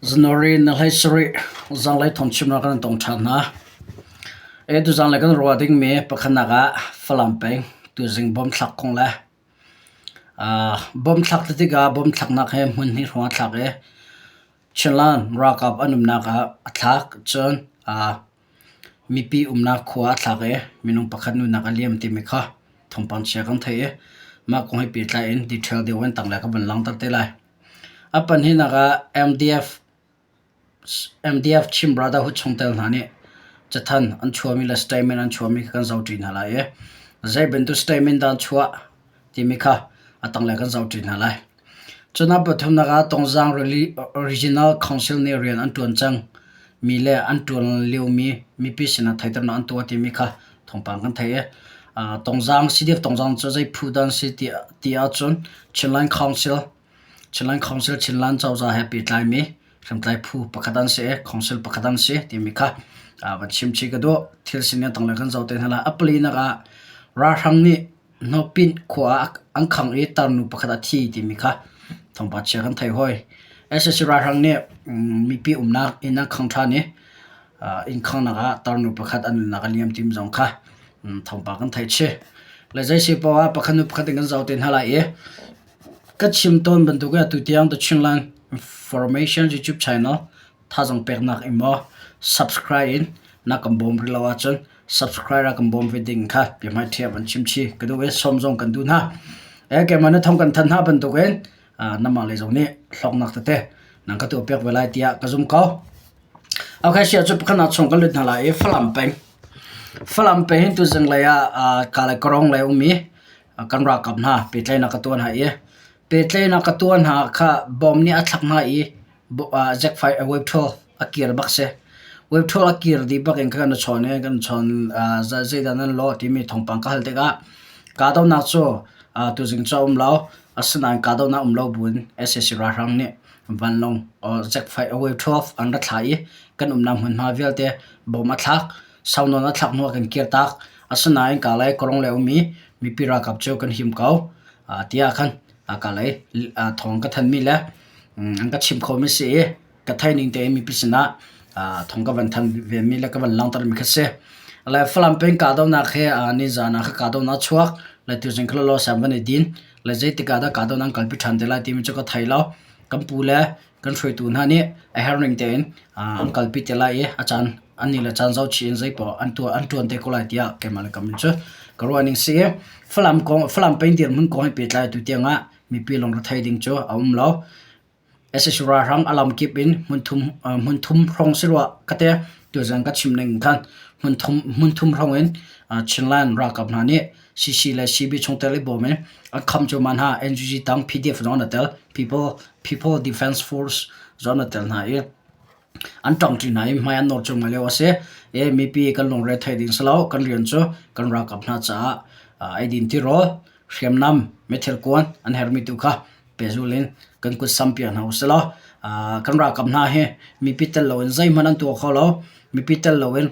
January na hlei sarih zanlei thawngchimnak kan tong ṭhan hna. E tuzanlei kan ruah dingmi pakhatnak ah Falam peng tuzing bomb thlak kong le bomb thlak tikah bomb thlaknak he hmun hnih hrawng a thlak i Chinland ralkap an umnak ah a thlak. Cun mipi umnak khua a thlak i minung pakhat nunnak a liam timi kha thawngpang chia kan theih i mah kong he pehtlai in detail deuh in tanglei ka van langhter te lai. A pahnihnak ah MDF Chin Brotherhood chungtel hna nih cathanh an chuahmi le statement an chuahmi kha kan zohṭi hna lai i zei bantuk statement dah an chuah timi kha a tanglei kan zohṭi hna lai. Cun a pathumnak ah Tongzaang Regional Council nih rian an ṭuan cang mi le an ṭuan liomi mipi sinah theihternak an tuah timi kha thawngpang kan theih i Tongzaang CDF Tongzaang cu zei phu dah an si ti ahcun Chinland Council Chinland Council Chinland cozah he pehtlaimi hriamtlai phu pakhat an si i council pakhat an si timi kha van chim chih ka duh. Thil sining tanglei kan zoh te hna lai. A palinak ah ralhrang nih hnawhpinh khua ah an khangh i tarnu pakhat a thi timi kha thawngpang chia kan theih hawi. Sac ralhrang nih mipi umnak inn an khangh ṭhan i inn khanghnak ah tarnu pakhat a nunnak a liam timi zong kha thawngpang kan theih chih. Le zei si paoh ah pakhat hnu pakhat in kan zoh te hna lai i Ka chim tawn bantuk in atu tiang The Chinland Information YouTube channel thazaang peknak in maw subscribe in na kan bawm rih lo ahcun subscribe a kan bawm ve ding kha biahmai ṭhiam an chim chih ka duh i sawm zong kan duh hna. E keimah na thong kan thanh hna bantuk in namah lei zong nih hlawknak tete nan ka tuah piak ve lai tiah ka zum ko. Okay, sia cu pakhat nak chung kan lut hna lai i Falam peng. Falam peng hin tuzing lei ah Kalay Karong lei um i kan ralkap hna pehtlaihnak ka tuah hna i pehtlaihnak ka tuah hna kha bom nih a thlak hna i Jack wave 12 a kir bak si. Wave 12 a kir dih bak in kan chawn i kan chawn zeidah nan lawh timi thawngpang ka hal tikah kahdohnak cu tuzing cu a um lo. Asinain kahdohnak um lo buin sac ralhrang nih vanlawng Jack wave 12 an ra thlah i kan umnak hmunhma vialte bom a thlak. Sau nawn a thlak hnu ah kan kirtak. Asinain Kalay Korong le ummi mipi ralkap cu kan him ko tiah khan Kalay thawng ka thanmi le an ka chim khomi si i ka theih ning tein mipi sinah thawng ka van than vemi le ka van langhtermi kha si. Le Falam peng kahdohnak he nizan ah kha kahdohnak a chuak. Le tuzing kha law sam van i din. Le zeitik ah dah kahdohnak an kalpi ṭhan te lai timi cu ka thei lo. Kan pu le kan hruaitu hna nih a herning tein an kalpi te lai i a caan an ni le caan zohchih in zeipaoh an tuah an ṭuan te ko lai tiah keimah le kam in cu ka ruah ning si i Falam kong Falam peng dirhmun kong he pehtlai tu tiang ah mipi lungre ding cu a um lo. SSU ralhrang a lamkip in hmunthum hmunthum hrawng si rua ka te tuzan ka chim ning khan hmunthum hmunthum hrawng in Chinland ralkap hna nih CC le CB chungtel i bawm in an kham cuahmah hna. NUG tang PDF zong an i tel. People, People Defense Force zong an i tel hna i an ṭangṭi hna i hmai an nawr cuahmah lio a si. I mipi kan lungre thei ding si lo. Kan rian cu kan ralkap hna caah eidin tirawl, hriamnam, meithal kuan an herhmi tu kha pehzul in kan kut sampiak hna usih law kan ralkap hna hi mipi tel loin zeihmanh an tuah kho lo. Mipi tel loin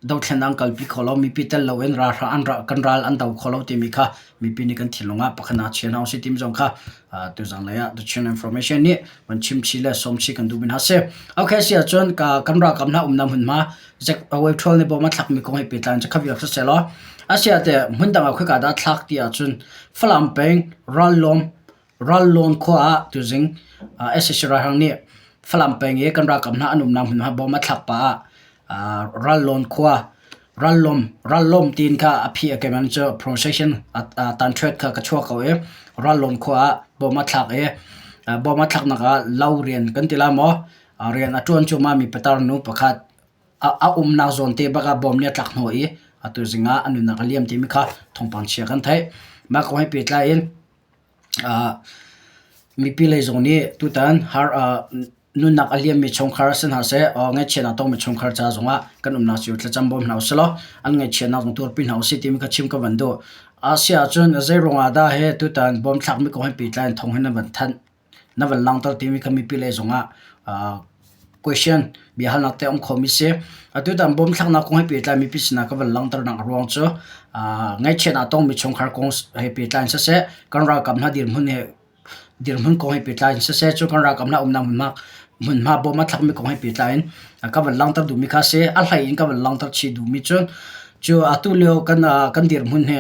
dothlennak an kalpi kho lo. Mipi tel loin ralhrang an kan ral an do kho lo timi kha mipi nih kan thinlung ah pakhat ah chia hna usih timi zong kha tuzanglei ah The Chin Information nih van chim chih le sawm chih kan duh mi hna si. Okay si ahcun kan ralkap hna umnak hmunhma Jack Away Ṭhawl nih bawm a thlakmi kong he pehtlai in cakhat vial siseh law asiah teh hmundang ah khoika dah a thlak ti ahcun Falam peng Rallawm Rallawn khua ah tuzing sac ralhrang nih Falam peng i kan ralkap hna an umnak hmunhma bawm a thlak pah ah Rallawn khua Rallawm Rallawm tiin kha a phi a keman cu pronunciation tanṭhuat kha ka chuak ko i Rallawn khua ah bawm a thlak i bawm a thlaknak ah lo rian kan ti la maw rian a ṭuan cuahmah mi patar nu pakhat a umnak zawn te bak ah bom nih a tlak hnawh i atu zing ah a nunnak a liam timi kha thawngpang chia kan theih. Mah kong he pehtlai in mipi lei zong nih tutan har nunnak a liammi chungkhar si hna seh, ngaihchiatnak tongmi chungkhar ca zongah kan umnak cio thlacam bawm hna usih law an ngaihchiatnak zong tuarpi hna usih timi kha chim ka van duh. Asiahcun zeiruang ah dah hi tutan bom thlakmi kong he pehtlai in thawng hi nan van thanh? Na van langhter timi kha mipi lei zongah question biahalnak te a um khomi si. Atu tan bawmthlaknak kong he pehtlai mipi sinah ka van langhternak a ruang cu ngaihchiat aa tongmi chungkhar kong he pehtlai in siseh, kan ralkap hna dirhmun he Dirhmun kong he pehtlai in siseh cu kan ralkap hna umnak hmunhma hmunhma bawm a thlakmi kong he pehtlai in ka van langhter duhmi kha a si. A hlei in ka van langhter chih duhmi cu cu atu lio kan kan dirhmun hi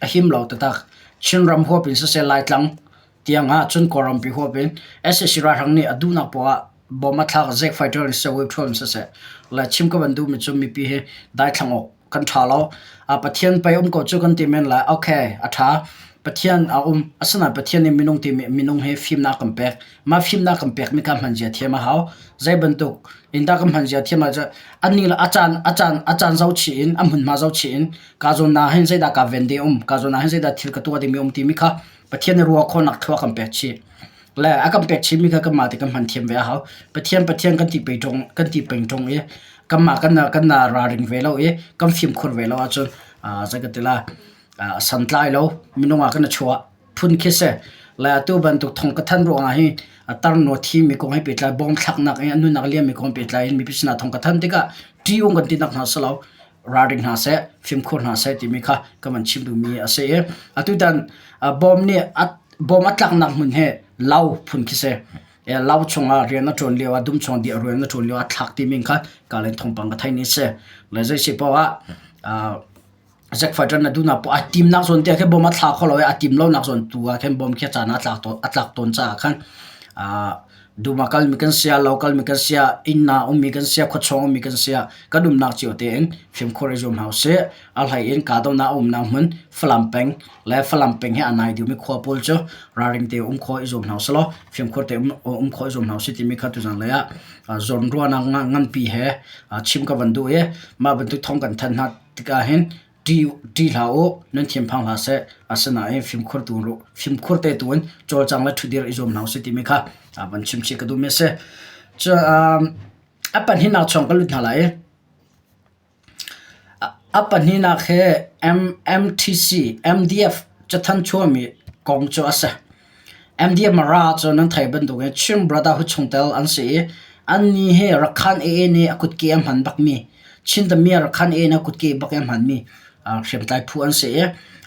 a him lo taktak. Chinram huap in siseh Laitlang tiang ah cun Kawlrampi huap in sac ralhrang nih a duhnak poah ah bom a thlak Zack fighter in siseh wave in siseh le chim ka van duhmi cu mipi hi daithlang awk kan ṭha lo. Pathian pei um ko cu kan ti men lai. Okay, a ṭha. Pathian a um. Asinain Pathian nih minung timi minung hi fimnak kan pek. Mah fimnak kan pekmi kha hman zia thiam a hau. Zei bantuk in dah kan hman zia thiam ahcun anih le a caan a caan a caan zohchih in a hmunhma zohchih in ka zawn na hin zeidah kaa ven ding um, ka zawn ah hin zeidah thil ka tuah dingmi um timi kha Pathian nih ruah khawhnak thlua kan pek chih. Le a kan pek chihmi kha kanmah te kan hman thiam ve a hau. Pathian Pathian kan ti pei ṭung kan ti peng ṭung i kanmah kan kan ralring ve lo i kan fimkhur ve lo ahcun zei ka ti lai santlai lo minung ah kan i chuah phun khi si. Le atu bantuk thong ka thanh ruangah hi tarnu a thimi kong he pehtlai bawm thlaknak i a nunnak a liammi kong he pehtlai in mipi sinah thong ka thanh tikah ṭih-ung kan ti nak hna si lo. Ralring hna seh, fimkhur hna seh timi kha ka van chim duhmi a si i atutan bawm nih bawm a tlaknak hmun hi lau phun khi si. Lau chungah rian a ṭuan lio ah dum chung dih rian a ṭuan lio ah thlak timi kha kalen thawngpang ka theih ni si. Le zei si paoh ah Zack fighter na duhnak poah a timnak zawn te khin bom a thla kho lo i a tim lonak zawn tu ah khin bom khi a caan ah a tlak tawn caah khan dum ah kalmi kan si ah lo kalmi kan si ah inn ah ummi kan si ah khuachung ummi kan si ah kan umnak cio tein fimkhur i zuam hna usih. A hlei in kahdohnak a umnak hmun Falam peng le Falam peng he a nai deuhmi khua pawl cu ralring te um khawh i zuam hna usih law fimkhur te um khawh i zuam hna usih timi kha tuzan lei ah zawnruahnak nganpi he chim ka van duh i mah bantuk thawng kan thanh hna tikah hin ṭih hlah u, nan thinphang hlah seh. Asinain fimkhur tu fimkhur te tu in cawlcang le ṭhudir i zuam hna usih timi kha van chim chih ka duhmi a si. Cu a pahnihnak chung ka lut hna lai i a pahnihnak hi MTC MDF cathanh chuahmi kong cu a si. MDF Mara cu nan theih bantukin Chin Brotherhood chungtel an si i annih hi Rakhan AA nih a kutke a hman bakmi Chin Tamir Rakhan AA nih a kutke bak in a hmanmi hriamtlai phu an si i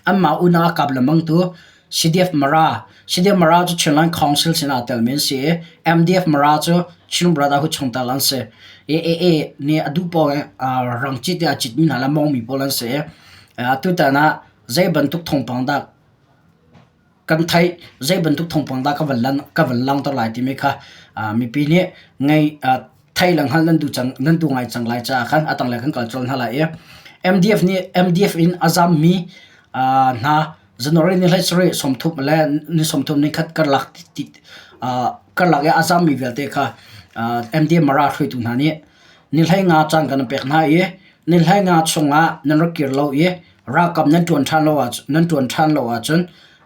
anmah unau a kap lengmangtu CDF Mara CDF Mara cu Chinland Council sinah aa telmi an si i MDF Mara cu Chin Brotherhood chungtel an si. I AA nih a duh paoh in rangcit in a citmi hna le a mawngmi pawl an si i tutan ah zei bantuk thawngpang dah kan theih zei bantuk thawngpang dah ka van lan ka van langhter lai timi kha mipi nih ngei thei le hngalh nan duh cang nan duh ngai cang lai caah khan a tanglei kan kal colh hna lai i MDF nih MDF in a zammi hna January ni hlei sarih 30 le ni 30 ni khat karlak karlak i a zammi vialte kha MDF Mara hruaitu hna nih ni hlei nga caan kan pek hna i ni hlei nga chungah nan rak kir lo i Ralkap nan ṭuan ṭhan lo ahcun nan ṭuan ṭhan lo ahcun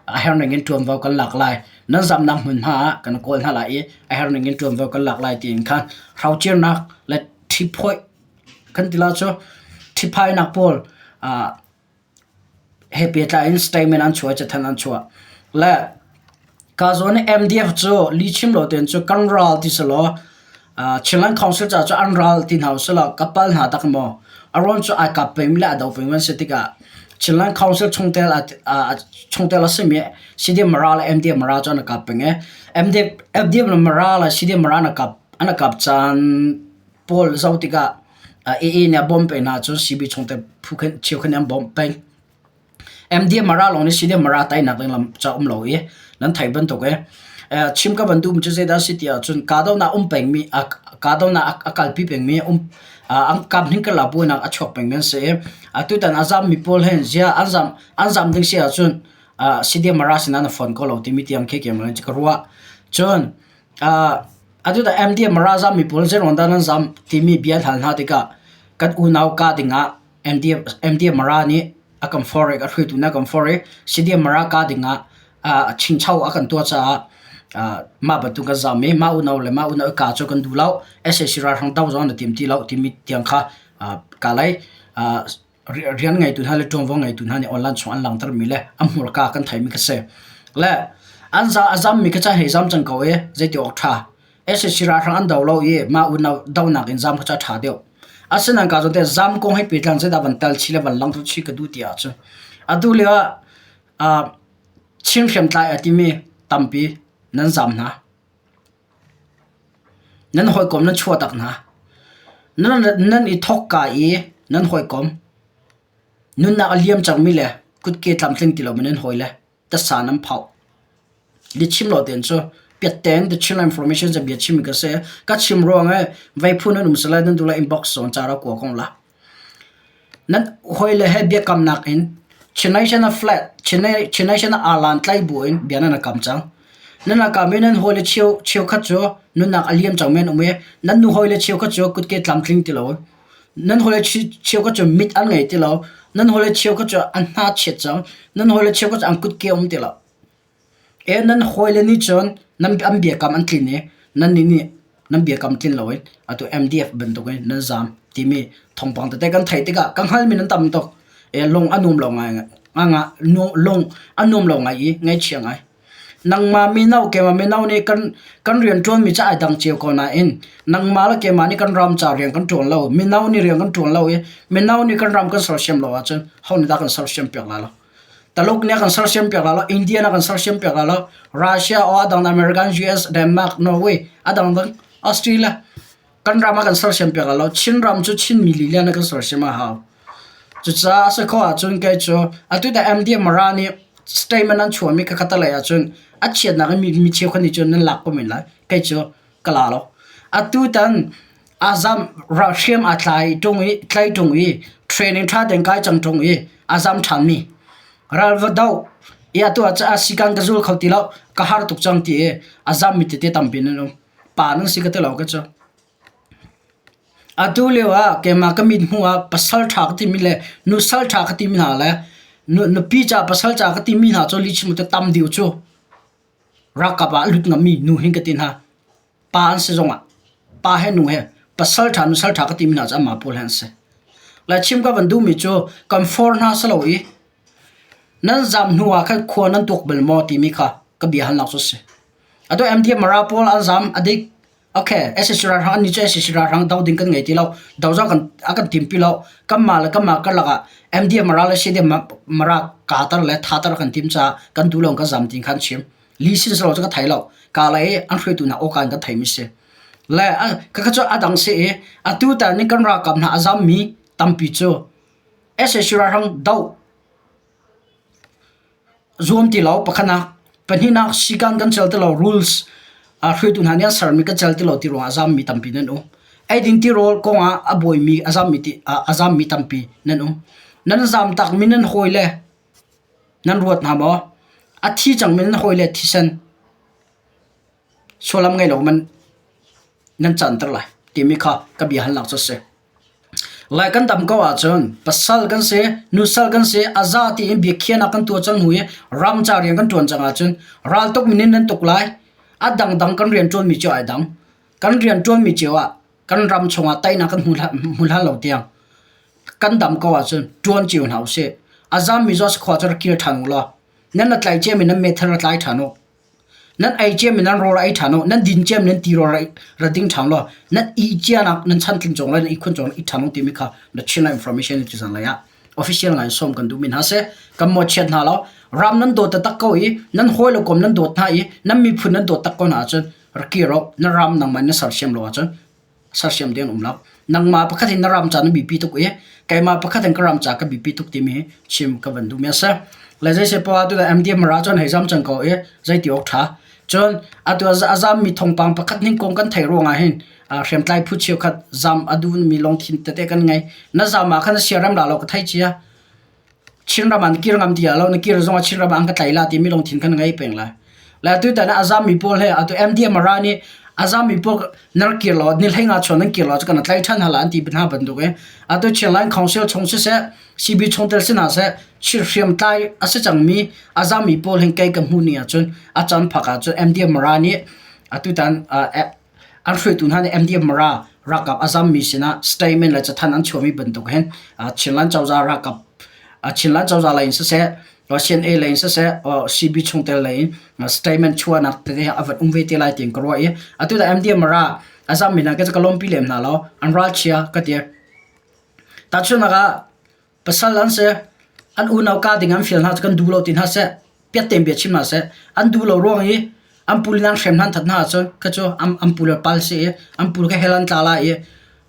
a herh ning in ṭuanvo kan lak lai. Nan zamnak hmunhma ah kan kawl hna lai i a herh ning in ṭuanvo kan lak lai tiin khan hrocirnak le ṭhiphawih kan ti lai cu ṭhiphainak pawl he pehtlai in statement an chuah i cathanh an chuah. Le Ka zawn i MDF cu lihchim lo tein cu kan ral ti selaw Chinland Council caah cun an ral ti hna usih ka pal hna tak maw? A ruang cu ai kap pengmi le a do pengmi an si tikah Chinland Council chungtel chungtel a simi CDM Mara le MDF Mara cu an i kap peng i MDF le Mara le CDM Mara an i kap an i kap caan pawl zoh tikah AA nih a bawmh peng hna ahcun CB chungtel phu khin cheukhat nih an bawmh peng. MDM Mara lawng nih CDM Mara teinak ding lam ca um lo i nan theih bantuk i chim ka van duhmi cu zeidah a si ti ahcun kahdohnak um pengmi kahdohnak a kalpi pengmi um an kap hning karlak buainak a chuak pengmi an si i atutan a zammi pawl hin ziah an zam an zam ding si ahcun CDM Mara sinah na phone ko lo timi tiang khi keimah in ka ruah. Cun atutan MDM Mara zammi pawl zeiruang dah nan zam timi bia an hal hna tikah kan unau kah dingah MDM Mara nih a kan forh i a hruaitu nih a kan forh i CDM Mara kah dingah chingcho a kan tuah caah mah bantuk kan zam i mah unau le mah unau i kah cu kan duh lo. Sac ralhrang do zong na tim ti lo timi tiang kha ka lei rian ngeitu hna le ṭuanvo ngeitu hna nih online chung an langhtermi le a hmurka kan theimi kha si. Le an za a zammi kha ca hei zam cang ko i zeiti awk ṭha. Sac ralhrang an do lo i mah unau donak in zam kha cu a ṭha deuh. Asinain ka zawn te zam kong he pehtlai zeidah van tal chih le van langhter chih ka duh ti ahcun atu lio ah Chin hriamtlai a timi tampi. Nan zaam hna. Nan hawikom nan chuah tak hna. Nan i thawkka i nan hawikom nunnak a liam cangmi le kutke tlamtling ti lomi nan hawile tasa nan phauh. Lihchim lo tein cu piatten the Chinland information ca bia chimmi ka si. Ka chim ruang i vei phu nan um salai nan duh lai inbox zawn ca ra kua ko la. Nan hawile he biakamnak in Chennai a flat Chennai Chennai alan tlai bu in bia nan kam cang. Nan kam i nan hawile cheu cheukhat cu nunnak a liam cang men um i nan nu hawile cheukhat cu kutke tlamtling ti lo. Nan hawile cheukhat cu mit an ngei ti lo. Nan hawile cheukhat cu an hna chiat cang. Nan hawile cheukhat cu an kutke um ti lo. E nan hawile nih cun nan an biakam an tlin i nannih nih nan biakam tlin loin atu MDF bantukin nan zaam timi thawngpang tete kan theih tikah ka hngalmi nan tam tuk. E lung a nuam lo ngai lung a nuam lo ngai i ngaihchia ngai. Nangmah mino keimah mino nih kan kan rianṭuanmi cu ai dang cio ko nain nangmah le keimah nih kan ram ca rian kan ṭuan lo. Mino nih rian kan ṭuan lo i mino nih kan ram kan sersiam lo ahcun ho nih dah kan sersiam piak lai lo. Taluk nih a kan sersiam piak lai lo, India nih a kan sersiam piak lai lo, Russia or a dang American, US, Denmark, Norway, a dangdang Australia kan ram a kan sersiam piak lai lo. Chin ram cu Chinmi lila nih kan sersiam a hau. Cucaah a si khawh ahcun kei cu atu da MD Mara nih statement an chuahmi kha khatalei ahcun a chiatnak in mi, mi cheukhat nih cun nan lak ko men lai. Kei cu ka la lo. Atu tan azam hriam aa tlai ṭung i tlai ṭung i training ṭha tein kai cang ṭung i a zam ṭhanmi ral va doh i atu ah cun a sikan ka zul kho ti lo ka har tuk cang ti i a zammi tete tampi nan um. Pa nan si ka ti lo ka cu. Atu lio ah keimah ka mit hmuh ah pasal ṭha ka timi le nusal ṭha ka timi hna le nupi ca pasal ca ka timi hna cu lihchim te tam deuh cu ralkap ah a lut ngammi nu hin ka ti hna. Pa an si zongah pa he nu he pasal ṭha nusal ṭha ka timi hna cu anmah pawl he an si. Lai chim ka van duhmi cu kan for hna si lo i nan zam hnu ah khan khua nan tuak bal maw timi kha ka bia halnak cu a si. Atu MDM Mara pawl an zam a dik. Okay, SSC ralhrang an nih cu SSC ralhrang do ding kan ngei ti lo. Do zong kan a kan timpi lo. Kanmah le kanmah karlak ah MDM Mara le CDM Mara katar le thatar kan tim caah kan duh lo kan zam ti khan chim. Li sin selo cu ka thei lo. Ka le i an hruaitu hna awka in kan theimi si. Le khakha cu a dang si i atu tan in kan ralkap hna a zammi tampi cu SAC ralhrang doh zuam ti lo pakhatnak pahnihnak sikan kan cel ti lo rules hruaitu hna nih an sermi kan cel ti lo ti ruangah a zammi tampi nan um. Eidin tirawl kongah a buaimi a zammi ti a zammi tampi nan um. Nan zam takmi nan hawile Nan ruat hna maw? A thi cangmi nan hawile thisen sullam ngei lo man nan canter lai timi kha ka bia halnak cu a si. Lai kan dam ko ahcun pasal kan si, nusal kan si, a za tiin biakhiahnak kan tuah cang hnu i ram ca rian kan ṭuan cang ahcun raltuk min in nan tuk lai. A dangdang kan rian ṭuanmi cio ai dang. Kan rian ṭuanmi cio ah kan ram chungah teinak kan hmu hlan lo tiang kan dam ko ahcun ṭuan cio hna usih. A zammi zaw sakhua cu rak kir ṭhan u law nan na tlai ciami nan meithal ra tlai ṭhan u. Nan ei ciami nan rawl ei ṭhan u. Nan din ciami nan tirawl ra ding ṭhan law nan ih cianak nan chantling cung le nan ihkhun cung i ṭhan u timi kha na Chinland Information ni tuzan lei ah official ngai in sawm kan duhmi hna si. Kan mawhchiat hna lo. Ram nan dawt taktak ko i nan hawi le kom nan dawt hna i nan miphun nan dawt tak ko hna ahcun rak kir u. Na ram nangmah in na sersiam lo ahcun sersiam ding an um lo. Nangmah pakhat in na ram ca na biapi tuk i keimah pakhat in ka ram ca ka biapi tuk timi hi chim ka van duhmi a si. Le zei poah tu MDM mara cun hei zam cang ko i zeiti awk ṭha. Cun atu a zammi thawngpang pakhat ning kong kan theih ruangah hin hriamtlai phu cheukhat zam a duhmi lungthin tete kan ngei. Na zam ah khan na siarem la lo ka thei cia. Chinram ah na kir ngam ti lo na kir zong ah Chinram ah an ka tlai la timi lungthin khan ngei peng lai. Le atu tan a zammi pawl he atu MDM ra nih a zammi pawl nan kir lo ni hlei nga chuan nan kir lo cu kan tlai ṭhan hala an ti hna bantuk in atu Chinland Council chung siseh CB chungtel si hna seh hriamtlai a si cangmi a zammi pawl hin kei ka hmuh ni ahcun a caan phak ahcun MDM ra nih atu tan An hruaitu hna nih MDM Mara ralkap a zammi sinah statement le cathanh an chuahmi bantuk hin Chinland cozah ralkap Chinland cozah lei in siseh CNA lei in siseh CB chungtel lei in statement chuahnak tete a van um ve te lai tiin ka ruah i atu dah MDM Mara a zammi hna ka lawmpi lem hna lo an ralchia ka ti. Tahchunhnak ah pasal an si an unau ka ding an fial hna cu kan duh lo ti hna seh piat tein bia chim hna seh an duh lo ruang i. An pul in an hrem hna an that hna ahcun kha cu an pul a pal si i an pul kha hell an tla lai i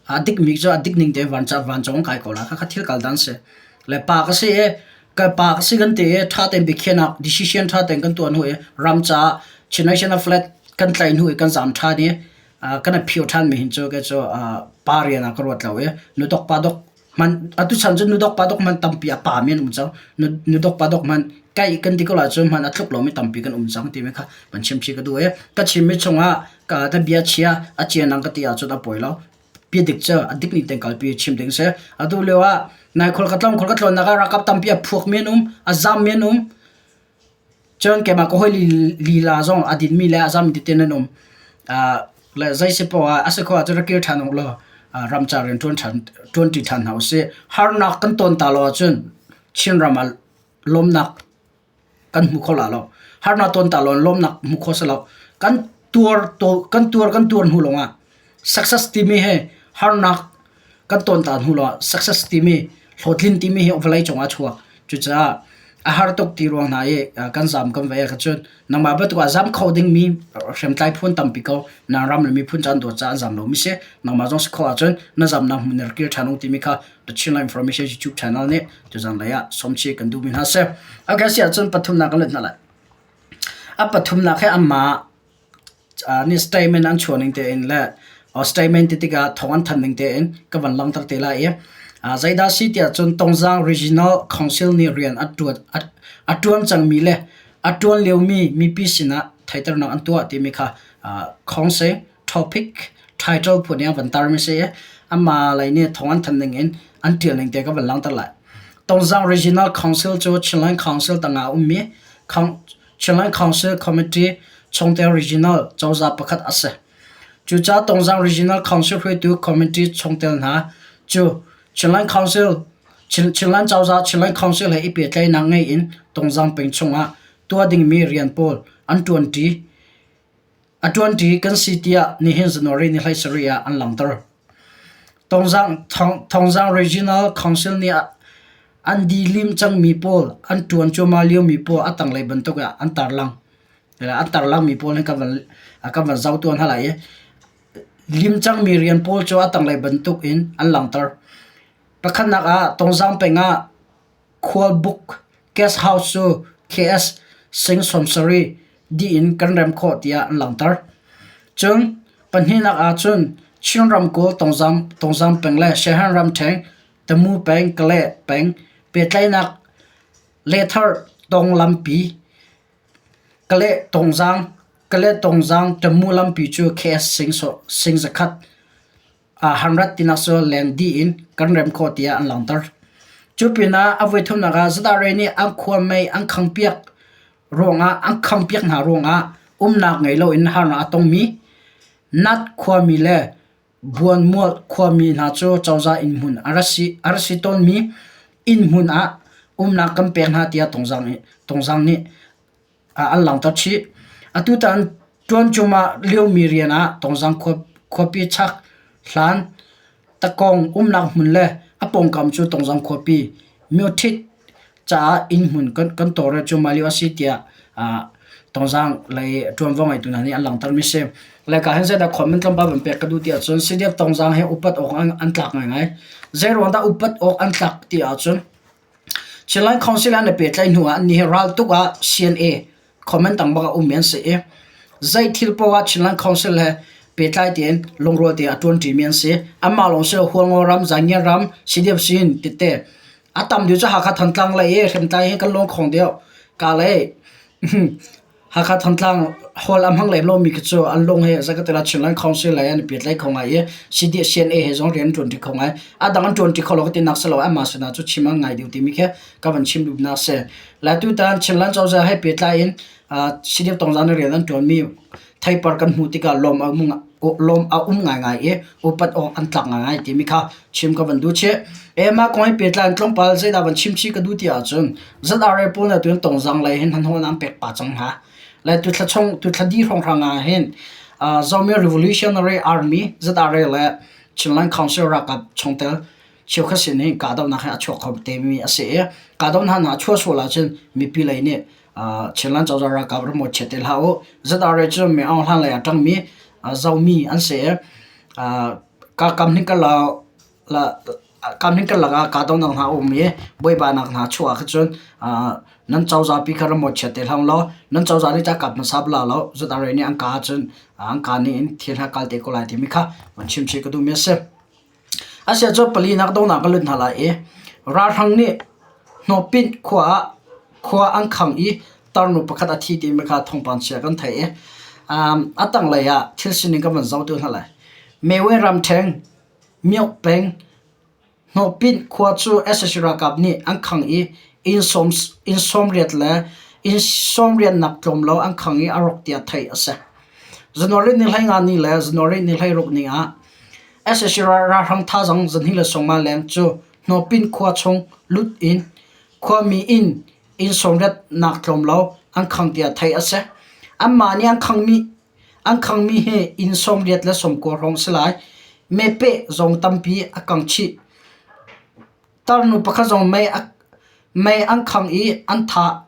a dikmi cu a dik ning tein vancung an kai ko lai. Khakha thil kal dan si. Le pa ka si i ka pa ka si kan ti i ṭha tein biakhiahnak decision ṭha tein kan tuah hnu i ram caah Chin National Flag kan tlaih hnu i kan zaam ṭhan i kan i phio ṭhanmi hin cu kei cu pa rian ah ka ruat lo i nudok pa dok hman atu chan cu nudok pa dok hman tampi a pa mi an um cang. Nudok pa dok hman kai kan ti ko lai cu hman a tluk lomi tampi kan um cang timi kha van chim chih ka duh i ka chimmi chungah ka ta bia chia a cianang ka ti ahcun a pawi lo. Bia dik cu a dik ning tein kalpi chim ding si. Atu lio ah nai khual ka tlawng khual ka tlawnnak ah ralkap tampi a phuak mi an um, a zam mi an um. Cun keimah ka hawi lila zong a dinmi le a zammi tete nan um. Le zei si poah ah a si khawh ahcun rak kir ṭhan u law ramcar rian ṭuan ṭhan ṭuanṭi ṭhan hna usih. Harnak kan ton ta lo ahcun Chinram ah lawmnak kan hmu kho la lo. Harnak ton ta lo in lawmnak hmu kho si lo. Kan tuar kan tuar kan tuar hnu lawngah Success timi hi harnak kan ton ta hnu lawngah success timi hlawhtlin timi hi vawleicung ah a chuak. Cucaah a har tuk ti ruang hna i kan zaam kan vei ah cun nangmah bantuk ah zaam kho dingmi hriamtlai phun tampi ko nang ram le miphun caan dawt caah an zaam lomi si. Nangmah zong si khawh ahcun na zamnak hmun in rak kir ṭhan u timi kha The Chinland Information YouTube channel nih tuzan lei ah sawmchih kan duhmi hna si. Okay, si ahcun pathumnak kan let hna lai. A pathumnak hi amah Nih statement an chuah ning tein le statement ti tikah thawng an thanh ning tein ka van langhter te lai i zeidah si tiah cun Tongzang Regional Council nih rian a ṭuan a ṭuan cangmi le a ṭuan liomi mipi sinah theihternak an tuah timi kha council topic title phun in an van tarmi si i amah lei nih thawng an thanh ning in an ṭial ning te ka van langhter lai. Tongzang Regional Council cu Chinland Council tangah a ummi Chinland Council Committee chungtel regional cozah pakhat a si. Cucaah Tongzang Regional Council hruaitu committee chungtel hna cu Chinland Council Chinland cozah Chinland Council he i pehtlaihnak ngei in Tongzang peng chungah tuah dingmi rian pawl an ṭuanṭi. A ṭuanṭi kan si tiah nihin January ni 17 ah an langhter. Thongzang Regional Council nih an dilim cangmi pawl an ṭuan cuahmah liomi pawl a tanglei bantuk ah an tarlang. An tarlangmi pawl hi kan van, kan van zoh tuan hna lai i lim cangmi rian pawl cu a tanglei bantuk in an langhter. Pakhatnak ah Tongzang peng ah Khualbuk Guest House cu KS sing 70 dih in kan rem khawh tiah an langhter. Cun pahnihnak ah cun Chin ramkulh Tongzang peng le Shan ramṭhen Tamu peng Kale peng pehtlaihnak lehthar tong lampi Kale Tongzang Kale Tongzang Tamu lampi cu KS sing zakhat hanrat tinak cu leng dih in kan rem khawh tiah an langhter. Cu pinah a voithumnak ah Zadare nih an khua mei an khangpiak ruangah an khangpiak hna ruangah umnak ngei loin harnak a tongmi Nat khuami le Buanmual khuami hna cu cozah innhmun a ra si tawnmi innhmun ah umnak kan pek hna tiah Tongzang nih an langhter chih. Atutan ṭuancum ah liomi rian ah Tongzang khuapi chak hlan Takong umnak hmun le a pawngkam cu Tongzang khuapi Myothit caah innhmun kan tawlrel cuahmah lio a si tiah Tongzang lei ṭuanvo ngeitu hna nih an langhtermi a si. Laica hin zeidah khuamin tlawmpal van pek ka duh ti ahcun CDF Tongzang hi upat awk an tlak ngaingai. Zeiruang dah upat awk an tlak ti ahcun Chinland Council an i pehtlaih hnu ah annih hi raltuk ah CNA comment tang bak a ummi an si i zei thil paoh ah Chinland Council he pehtlai tein lungrual tein a ṭuanṭimi an si. Anmah lawng si lo Hualngo ram, Zangian ram, CDF sin tete a tam deuh cu Hakha Thantlang lei i hriamtlai hi kan lungkhong deuh. Ka lei Hakha Thantlang hall a hmang lem lomi khi cu an lung hi zeikhatilah Chinland Council lei an i pehtlaih kho ngai i CDCNA he zong rian an ṭuanṭi kho ngai. A dang an ṭuanṭi kho lo ka tinak si lo anmah sinah cu chim an ngai deuh timi khi ka van chim duhnak a si. Le tutan Chinland cozah he pehtlai in CDF Tongzang nih rian an ṭuanmi theipar kan hmuh tikah lawm a um lawm a um ngaingai i upat awk an tlak ngaingai timi kha chim ka van duh chih. E mah kong he pehtlai in tlawmpal zeidah van chim chih ka duh ti ahcun ZRA pawl nih atu Tongzang lei hin hnahnawh an pek pah cang hna. Le tuthla chung tuthla dih hrawnghrang ah hin Zomi Revolutionary Army ZRA le Chinland Council ralkap chungtel cheukhat sin hin kahdohnak hi a chuak kho temi a si i kahdohnak hna a chuah sual ahcun mipi lei nih Chinland cozah ralkap ram mawhchiat te hlah u. ZRA cu Mi Aung Hlaing lei ah ṭangmi zomi an si i kam hnih karlak ah kahdohnak hna a um i buaibainak hna chuah ah cun nan cozah pi kha ram mawhchiat te hlah u law nan cozah nih cun kap hmasa bal lo. ZRA nih an kah ahcun an kaa nih in thil ha kal te ko lai timi kha van chim chih ka duhmi a si. Asiah cun palinak dohnak kan lut hna lai i ralhrang nih hnawhpinh khua ah khua an khang i tarnu pakhat a thi timi kha thawngpang chia kan theih i a tanglei ah thil sining kan van zoh tu hna lai. Mewe ramṭheng Myoh peng Hnawhpinh khua cu sac ralkap nih an khang i inn 80 le inn 80 nak tlawm lo an khang i a rawk tiah theih a si. January ni 15 ni le January ni 16 ni ah sac ralhrang thazaang 250 leng cu Hnawhpinh khua chung lut in khuami inn inn 80 nak tlawm lo an khang tiah theih a si. Anmah nih an khangmi An khangmi hi inn 80 le 90 hrawng si lai. Mepeh zong tampi a kang chih. Tarnu pakhat zong mei an khang i an thah.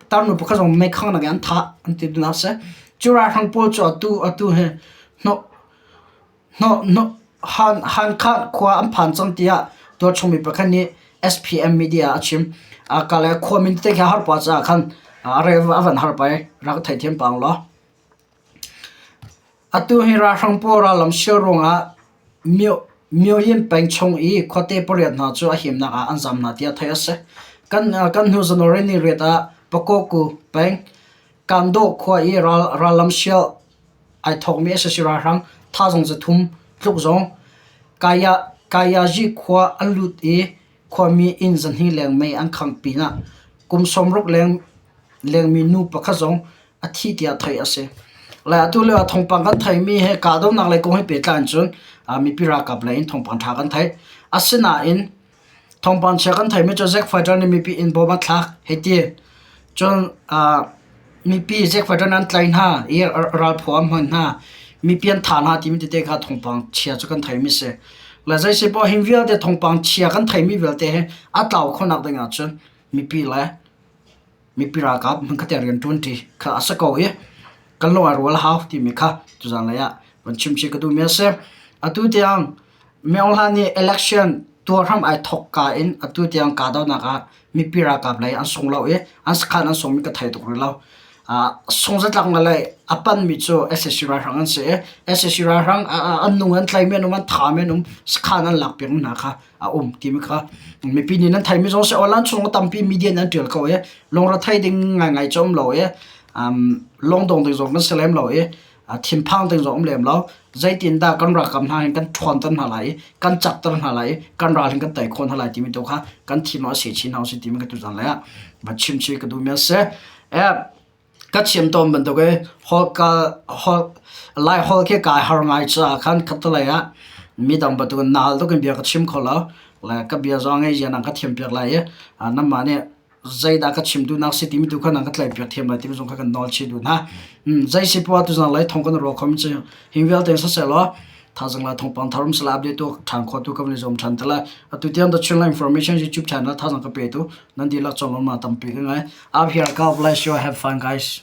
Tarnu pakhat zong mei khangnak in an thah an ti duhnak a si. Cu ralhrang pawl cu atu hi Hankha khua an phan cang tiah tualchung mi pakhat nih SPM media ah a chim. Kale khua min tete khi a har pah caah khan a rel a van har pah i rak theithiam pah ulaw. Atu hi ralhrang pawl rallam sial ruangah Myoyin peng chung i khuate pariat hna cu a himnak ah an zam hna tiah theih a si. Kan hnu January ni riat ah Pakokku peng Kandaw khua i rallam sial ai thawkmi sac ralhrang thazaang 300 tluk zong Kayazi khua an lut i khuami inn 200 leng mei an khangh pinah kum 60 lengmi nu pakhat zong a thi tiah theih a si. Le atu lio ah thawngpang kan theihmi hi kahdohnak lei kong he pehtlai in cun mipi ralkap lei in thawngpang ṭha kan theih. Asinain Thawngpang chia kan theimi cu Zack Fighter nih mipi inn bawm a thlak hei ti. Cun mipi Zack Fighter nih an tlaih hna i ralphaw an hman hna. Mipi an thah hna timi tete kha thawngpang chia cu kan theimi si. Le zeisi poah hi vialte thawngpang chia kan theimi vialte hi a tlau khawhnak ding ahcun mipi le mipi ralkap hmunkhat ah rian ṭuanṭi kha a si ko i kan lung ai rual a hau timi kha tuzaan lei ah van chim chih ka duhmi a si. Atu tiang Myo Hla nih election tuah hram ai thawk ka in atu tiang kahdohnak ah mipi ralkap lei an sung lo i an sakhan an sungmi ka thei tuk rih lo. Sung zatlak le a panmi cu sac ralhrang an si i sac ralhrang an nung an tlaimi an um an thami an um sakhan an lak piakmi hna kha a um timi kha mipi nih nan theimi zong si online chung tampi media nih an ṭial ko i lungrethei ding ngaingai cu um lo i lungdong ding zong kan si lem lo i thinphang ding zong um lem lo zeitindah kan ralkap hna hin kan ṭhawnter hna lai i kan cakter hna lai i kan ral hin kan tei khawh hna lai timi tu kha kan thin a si chin hna usih timi ka tuzan lei ah va chim chih ka duhmi a si. Ka chim tawn bantuk i Laiholh khi kai har ngai caah khan khattelei ah midang bantukin naal tuk in bia ka chim kho lo. Le ka bia zong ngei zia nang ka thiampiak lai i nangmah nih zeidah ka chim duhnak si timi tu kha nang ka tlaihpiak thiam lai timi zong kha kan nawl chih duh hna. Zei si poah tuzang lei thong kan ruah kho mi cu hi vialte siseh law Thazang la thawngpang thar um sala update tu ṭhan kho tu ka van i zuam ṭhan te lai. Atu tiang The Chinland Information YouTube channel thazang ka pe tu nan dihlak cawm ma tampi ka ngai. Up here God bless you have fun guys.